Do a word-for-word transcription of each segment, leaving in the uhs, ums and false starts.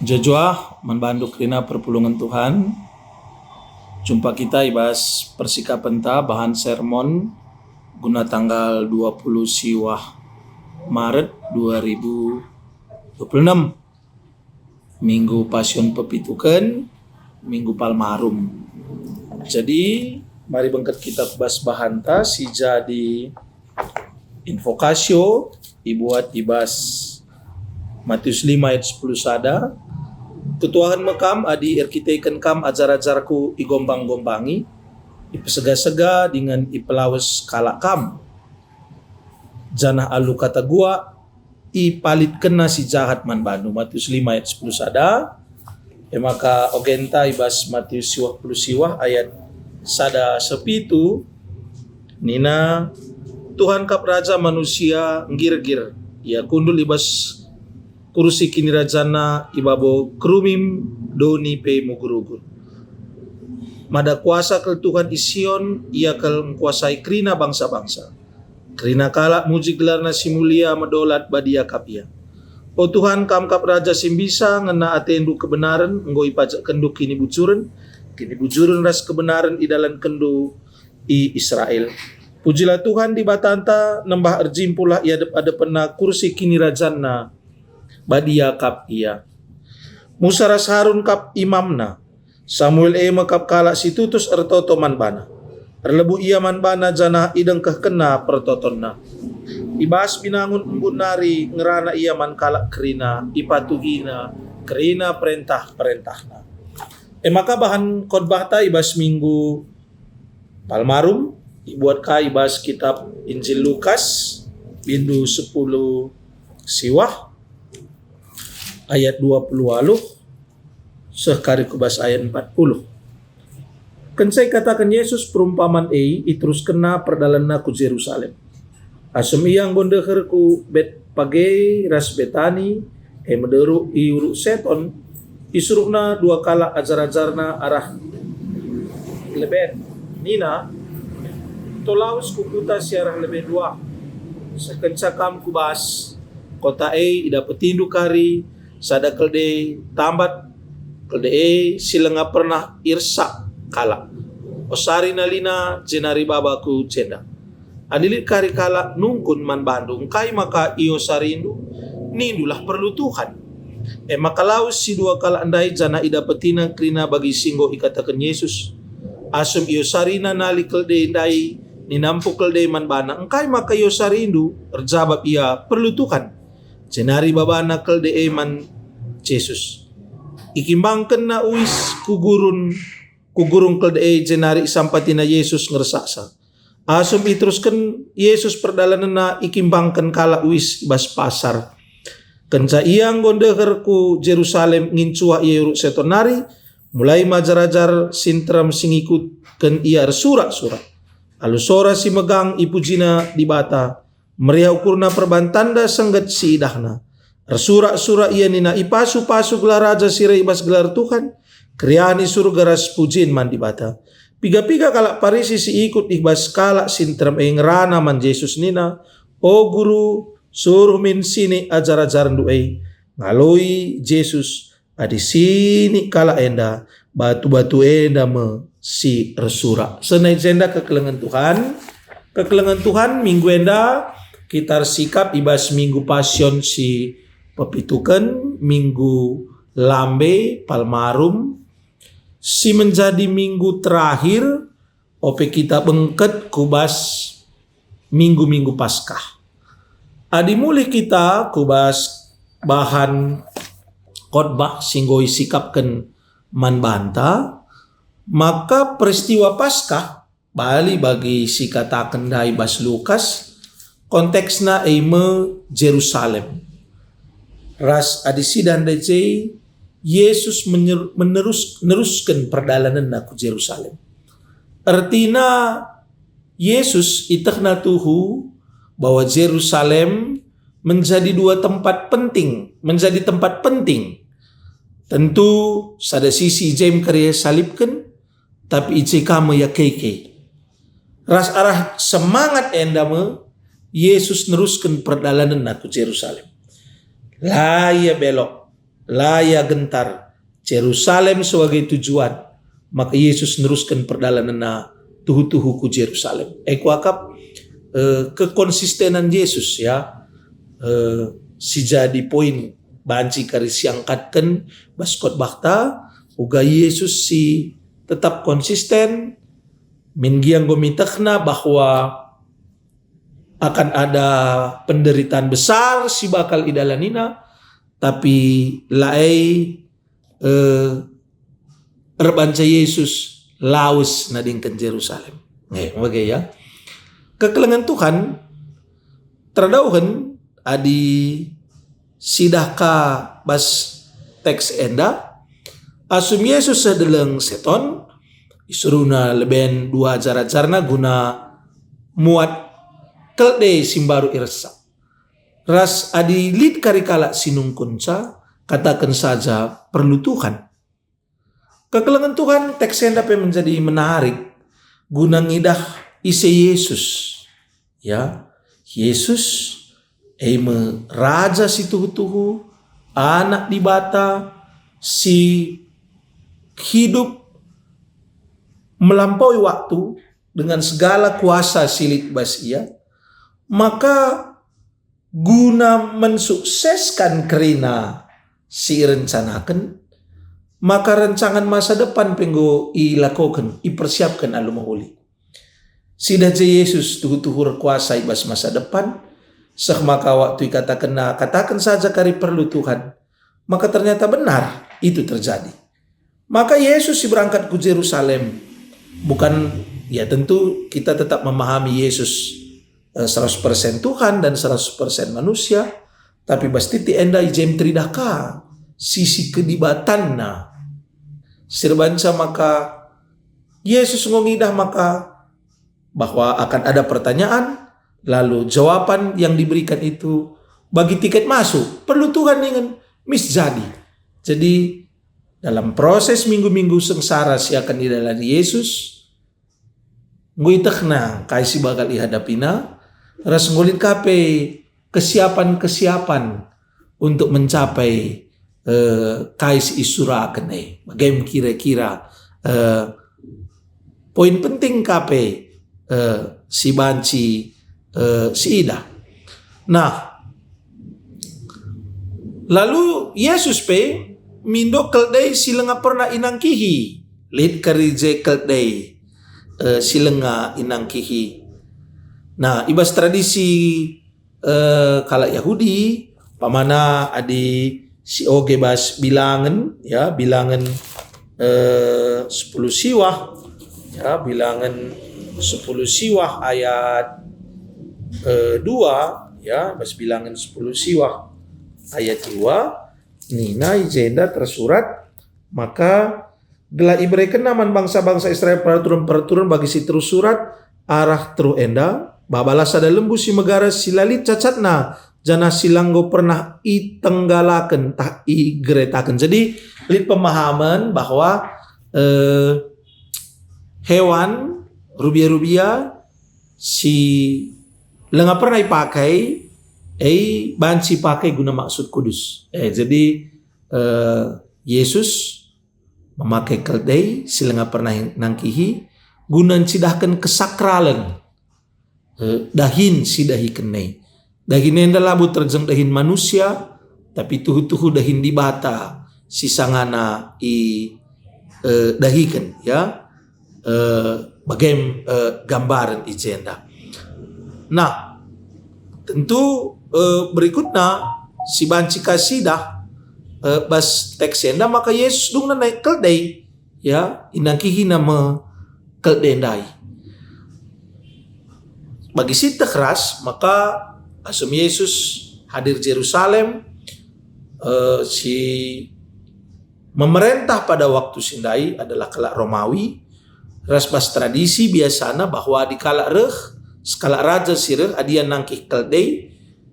Mejuah-juah man bandu kerina perpulungen Tuhan. Jumpa kita i bas persikapenta bahan sermon guna tanggal dua puluh siwah Maret dua ribu dua puluh enam. Minggu Pasion pepituken, Minggu Palmarum. Jadi, mari bengket kita ku bas bahanta si jadi invokasio ibuat i bas Matius lima ayat sepuluh sada, "Kutuahen me kam adi erkiteken kam ajar-ajarku igombang-gombangi, ipesega-sega dingen ipelawes kalak kam. Janah alu kata guak, ipalitkenna si jahat man bandu." Matius lima ayat sepuluh sada. E maka ogenta i bas Matius siwah puluh siwah ayat sada sepitu nina, "Tuhan kap Raja manusia nggirgir, ia kundul i bas kursi kinirajanna i babo kerumim, doni pe mugur-ugur. Mada kuasa kal Tuhan i Sion, ia kal ngkuasai kerina bangsa-bangsa. Kerina kalak muji gelarna si mulia, medolat, badia kap ia. O Tuhan, kam kap Raja si mbisa, ngena atendu kebenaren, enggo ipajekkenndu kinibujuren, kinibujuren ras kebenaren idalankenndu i Israel. Pujilah Tuhan Dibatanta, nembah erjimpuhlah i adep-adepenna kursi kinirajanna, badia kap ia. Musa ras Harun kap imamna, Samuel e me kap kalak si tutus ertoto man bana. Erlebuh ia man bana janah idengkehkenna pertotonna. I bas binangun embun nari ngerana ia man kalak kerina, ipatuhina kerina perentah-perentahna." E maka bahan khotbahta i bas Minggu Palmarum ibuat ka i bas kitab Injil Lukas, bindu sepuluh siwah ayat dua puluh waluh seh kari ku bas ayat empat puluh. Kenca ikataken Yesus perumpaman e, iteruskenna perdalanenna ku Jerusalem. Asum ia enggo ndeher ku Betpage ras Betani, e me diberu i Uruk Seton, isuruhna dua kalak ajar-ajarna arah leben. Nina, "To lawes ku kuta si arah lebe duah. Seh kenca kam ku bas kota e, idapetindu kari sada keldei tambat, keldei e si langa pernah iersak kalak. Osari nalina jenari baba ku jenda. Adi lit kari kalak nungkun man bandu, 'Engkai maka iosarindu?' nindulah, 'Perlu Tuhan.'" E maka lawes si dua kalak ndai janah idapetina kerina bagi si enggo ikataken Yesus. Asum iosarina nali keldei ndai, nina empu keldei man bana, "Engkai maka iosarindu?" Erjabap ia, "Perlu Tuhan." Jenari babana keldei e man Jesus. Ikimbangkenna uis ku gurun, ku gurun keldei e jenari isampatina Jesus ngersaksa. Asum iterusken Jesus perdalanenna, ikimbangken kalak uis i bas pasar. Kenca ia enggo ndeher ku Jerusalem, ngincuah ia i Uruk Seton nari, mulai ajar-ajar si nterem si ngikutken ia ersurak-surak. Alu sora si megang ipujina Dibata, meriah ukurna perban tanda sengget si idahna. Ersurak-surak ia nina, "Ipasu-pasu gelar Raja si reh i bas gelar Tuhan, keriahen i Surga ras pujin man Dibata." Piga-piga kalak Parisi si ikut i bas kalak si nterem e ngerana man Jesus nina, "O Guru, suruh min sinik ajar-ajarndu e." Ngaloi Jesus, "Adi sinik kalak enda, batu-batu enda me si ersurak." Senai jenda kekelengen Tuhan. Kekelengen Tuhan, minggu enda kita ersikap i bas Minggu Pasion si pepituken, Minggu Lambe, Palmarum, si menjadi minggu terakhir ope kita bengket ku bas minggu-minggu Paskah. Adi mulih kita ku bas bahan khotbah si enggo isikapken man banta, maka peristiwa Paskah, bali bagi si kataken ndai bas Lukas, konteksna e me Jerusalem. Ras adi sidah ndai je, Jesus menyer-, menerus-, nerusken perdalanenna ku Jerusalem. Ertina, Jesus itehna tuhu bahwa Jerusalem menjadi dua tempat penting, menjadi tempat penting. Tentu, sada sisi i je me kari ia isalibken, tapi i je ka me ia keke. Ras arah semangat enda me Jesus nerusken perdalanenna ku Jerusalem. La ia belok, la ia gentar Jerusalem sebagai tujuan, maka Yesus nerusken perdalanenNa tuhu-tuhu ku Jerusalem. E, kuakap, eh, kekonsistenan Yesus, ya, eh, si jadi poin banci kari siangkatken bas khotbahta, uga Yesus si tetap konsisten, min gia enggo mitehNa bahwa akan ada penderitaan besar si bakal idalaniNa, tapi la e, eh, erbanca Yesus lawes nadingken Jerusalem. Eh, bage ya. Kekelengen Tuhan, terdauhen adi sidah ka bas teks enda, asum Yesus seh deleng seton, isuruhNa leben dua ajar-ajarNa guna muat keldai si mbaru iresa. Ras adi lit kari kalak si nungkunca, kataken saja, "Perlu Tuhan." Kekelengen Tuhan, teks enda pe menjadi menarik guna ngidah ise Yesus. Ya, Yesus e me Raja si tuhu-tuhu, Anak Dibata si hidup melampaui waktu dengan segala kuasa si lit bas Ia, maka guna mensukseskan kerina si irencanaken, maka rencangen masa depan pe enggo ilakoken, ipersiapken alu mehuli. Sidah je Yesus tuhu-tuhu erkuasa i bas masa depan, seh maka waktu ikatakenNa, "Kataken saja kari perlu Tuhan," maka ternyata benar itu terjadi. Maka Yesus si berangkat ku Jerusalem, bukan, ya, tentu kita tetap memahami Yesus, eh, seratus persen Tuhan dan seratus persen manusia, tapi bas titik enda i je me teridah ka sisi kedibatanNa. Si erbanca maka Yesus enggo ngidah maka bahwa akan ada pertanyaan, lalu jawaban yang diberikan itu bagi tiket masuk, perlu Tuhan ningen, mis jadi. Jadi, dalam proses minggu-minggu sengsara si akan idalani Yesus, enggo ietehNa kai si bakal ihadapina, ras enggo lit ka pe kesiapan-kesiapan untuk mencapai, eh, kai si isuraken e. Bage me kira-kira, eh, poin penting ka pe, eh, si banci, eh, siidah. Nah, lalu Yesus pe mindo keldai si langa pernah inangkihi. Lit kari je keldai, eh, si langa inangkihi. Nah, i bas tradisi, eh, kalak Jahudi, umpamana adi sioge bas Bilangen, ya, Bilangen, eh, sepuluh siwah, ya, Bilangen sepuluh siwah ayat, eh, dua, ya, bas Bilangen sepuluh siwah ayat dua, nina i jenda tersurat, maka gelah iberekenNa man bangsa-bangsa Israel peraturen-peraturen bagi si tersurat arah teruh enda, babalah sada lembu si megara si la lit cacatna, janah si la enggo pernah itenggalaken tah igeretaken. Jadi, lit pemahaman bahwa, eh, hewan rubia-rubia si langa pernah ipakai, e banci ipakai guna maksud kudus. Eh, jadi, eh, Yesus memakai keldai si langa pernah nangkihi guna ncidahken kesakralen, eh, dahin si dahiken e. Dahin enda labo terjeng dahin manusia, tapi tuhu-tuhu dahin Dibata si sangana i, eh, dahiken, ya. Eh, bage me, eh, gambaren i jenda. Nah, tentu, eh, berikutna si banci ka siidah, eh, bas teks enda maka Yesus dungna naik keldai, ya, inangkihina me keldai ndai. Bagi si teh ras, maka asum Yesus hadir Jerusalem, eh, si memerentah pada waktu si ndai adalah kalak Romawi, ras bas tradisi biasana bahwa adi kalak reh, sekalak raja si reh, adi ia nangkih keldai,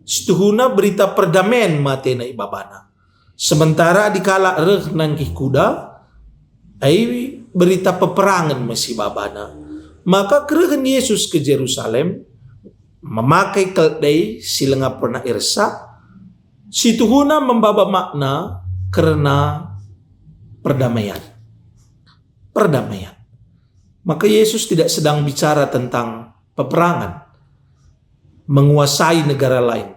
situhuna berita perdamaian me atena ibabana. Sementara adi kalak reh nangkih kuda, ai berita peperangen me si ibabana. Maka kerehen Yesus ke Jerusalem, memakai keldai si langa pernah iresa, situhuna membaba makna kerna perdamaian. Perdamaian. Maka Yesus tidak sedang bicara tentang peperangan, menguasai negara lain,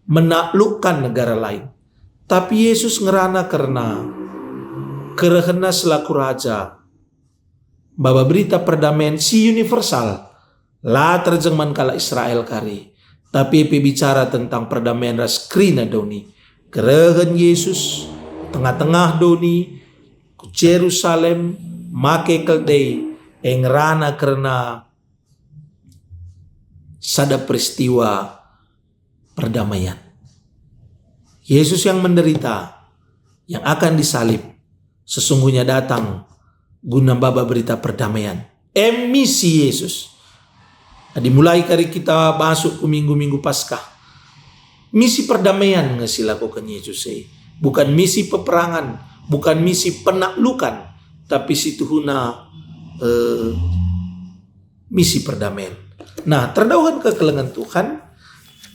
menaklukkan negara lain. Tapi Yesus ngerana kerna kerehenNa selaku Raja, maba berita perdamaian si universal, la terjeng man kalak Israel kari, tapi pe bicara tentang perdamaian ras kerina doni. Kerehen Yesus tengah-tengah doni ku Jerusalem, make keldai, e ngerana kerna sada peristiwa perdamaian. Yesus yang menderita, yang akan disalib, sesungguhnya datang guna maba berita perdamaian. Em misi Yesus. Adi mulai kari kita masuk ku minggu-minggu Paskah, misi perdamaian nge si lakoken Yesus e. Bukan misi peperangan, bukan misi penaklukan, tapi situhuna, eh, misi perdamaian. Nah, terdauhen kekelengen Tuhan,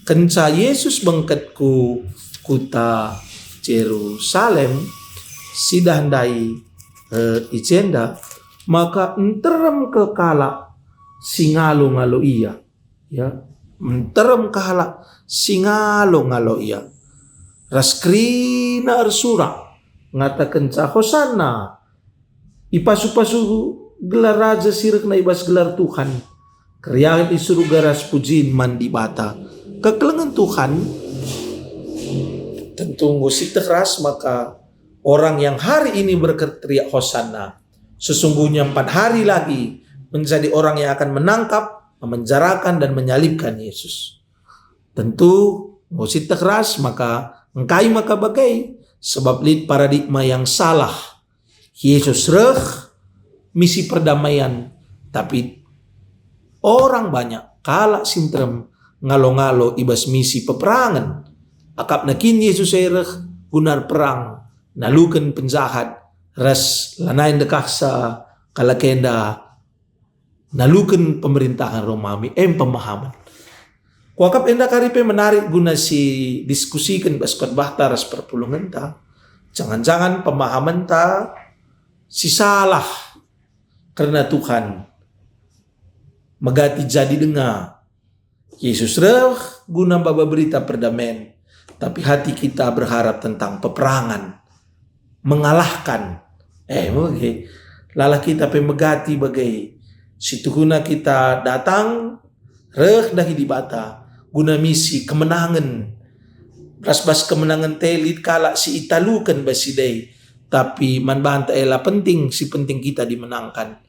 kenca Yesus bengket ku kuta Jerusalem, sidah ndai, eh, i jenda, maka nterem kal kalak si ngalo-ngalo ia. Ya, nterem kalak si ngalo-ngalo ia. Ras kerina ersurak, ngatakenca, "Hosanna! Ipasu-pasu gelar Raja si rehna i bas gelar Tuhan. Keriahen i Surga ras pujin man Dibata." Kekelengen Tuhan, tentu enggo sieteh ras maka orang yang hari ini berteriak Hosanna, sesungguhnya empat hari lagi menjadi orang yang akan menangkap, memenjarakan, dan menyalibkan Yesus. Tentu enggo sieteh ras maka engkai maka bage, sebab lit paradigma yang salah. Yesus reh misi perdamaian, tapi orang banyak, kalak si nterem, ngalo-ngalo i bas misi peperangen. Akapna kin Yesus e reh guna erperang, naluken penjahat, ras lanai ndekahsa kalak enda naluken pemerintahan Romawi, em pemahamen. Kuakap enda kari pe menarik guna si diskusiken bas khotbahta ras perpulungenta. Jangan-jangan pemahamenta si salah kerna Tuhan megati jadi denga. Yesus reh guna maba berita perdamaian, tapi hati kita berharap tentang peperangan, mengalahkan. Eh, bage. Lalah kita pe megati bage. Situhuna kita datang, reh ndahi Dibata, guna misi kemenangen. Ras bas kemenangen te lit kalak si italuken bas si ndai, tapi man banta e la penting, si penting kita dimenangkan.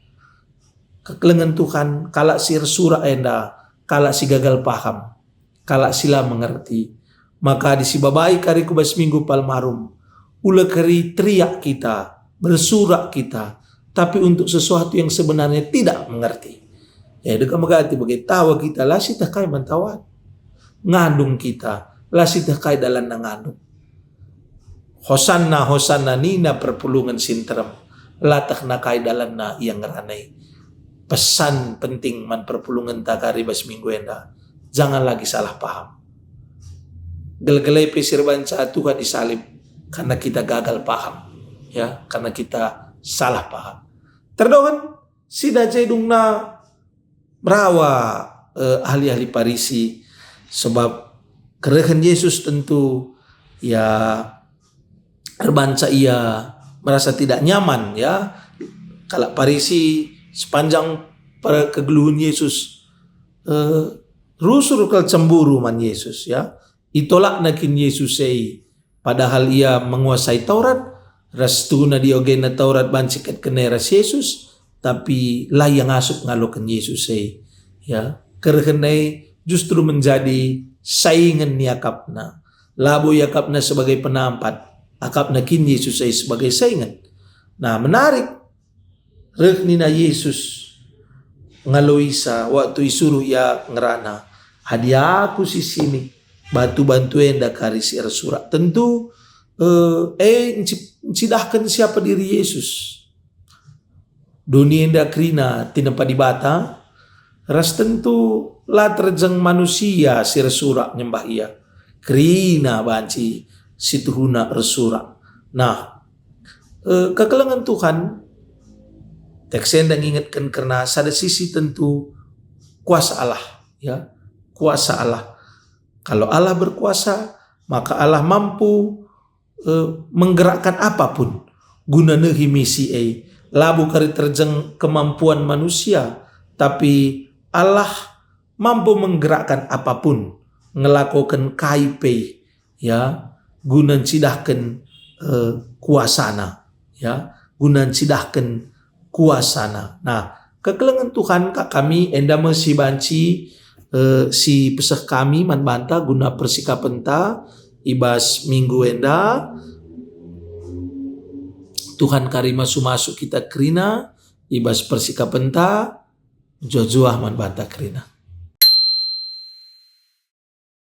Kekelengen Tuhan, kalak si ersurak enda, kalak si gagal paham, kalak si la mengerti. Maka adi sibabai kari ku bas Minggu Palmarum, ula kari teriak kita, bersurak kita, tapi untuk sesuatu yang sebenarnya tidak mengerti. Ya, deka megati bage, tawa kita, la sieteh kai man tawat. Ngandung kita, la sieteh kai dalanna ngandung. Hosanna, Hosanna nina perpulungen si nterem, la tehna kai dalanna ia ngerana e. Pesan penting man perpulungenta kari bas minggu enda, jangan lagi salah paham. Gele-gele pe si erbanca Tuhan isalib karena kita gagal paham, ya, karena kita salah paham. Terdohen sida je dungna merawa, eh, ahli-ahli Parisi, sebab kerehen Yesus tentu, ya, erbanca ia merasa tidak nyaman, ya. Kalak Parisi sepanjang per-, kegeluhen Yesus, eh, rusur kal cemburu man Yesus, ya. Itolakna kin Yesus e, padahal ia menguasai Taurat, ras tuna diogena Taurat banci ket kene ras Yesus, tapi la ia ngasup ngaloken Yesus e. Ya, kerehen e justru menjadi saingen iakapna. Labo iakapna sebagai penampat, akapna kin Yesus e sebagai saingen. Nah, menarik. Reh nina Yesus ngaloisa waktu isuruh ia ngerana, "Adi aku si sinik, batu-batu enda kari si ersurak." Tentu, eh, eh, nci-, ncidahken siapa diri Yesus. Doni enda kerina tinepa Dibata, ras tentu la terjeng manusia si ersurak nyembah ia. Kerina banci situhuna ersurak. Nah, eh, kekelengen Tuhan, teks enda ngingetken kerna sada sisi tentu kuasa Allah, ya, kuasa Allah. Kalau Allah berkuasa, maka Allah mampu, eh, menggerakkan apapun guna nehi misi e. Labo kari terjeng kemampuan manusia, tapi Allah mampu menggerakkan apapun, ngelakoken kai pe, ya, guna ncidahken, eh, kuasana, ya, guna ncidahken kuasana. Nah, kekelengen Tuhan kak kami enda me si banci, eh, si peseh kami man banta guna persikapenta i bas minggu enda. Tuhan kari masu-masu kita kerina i bas persikapenta, juah-juah man banta kerina.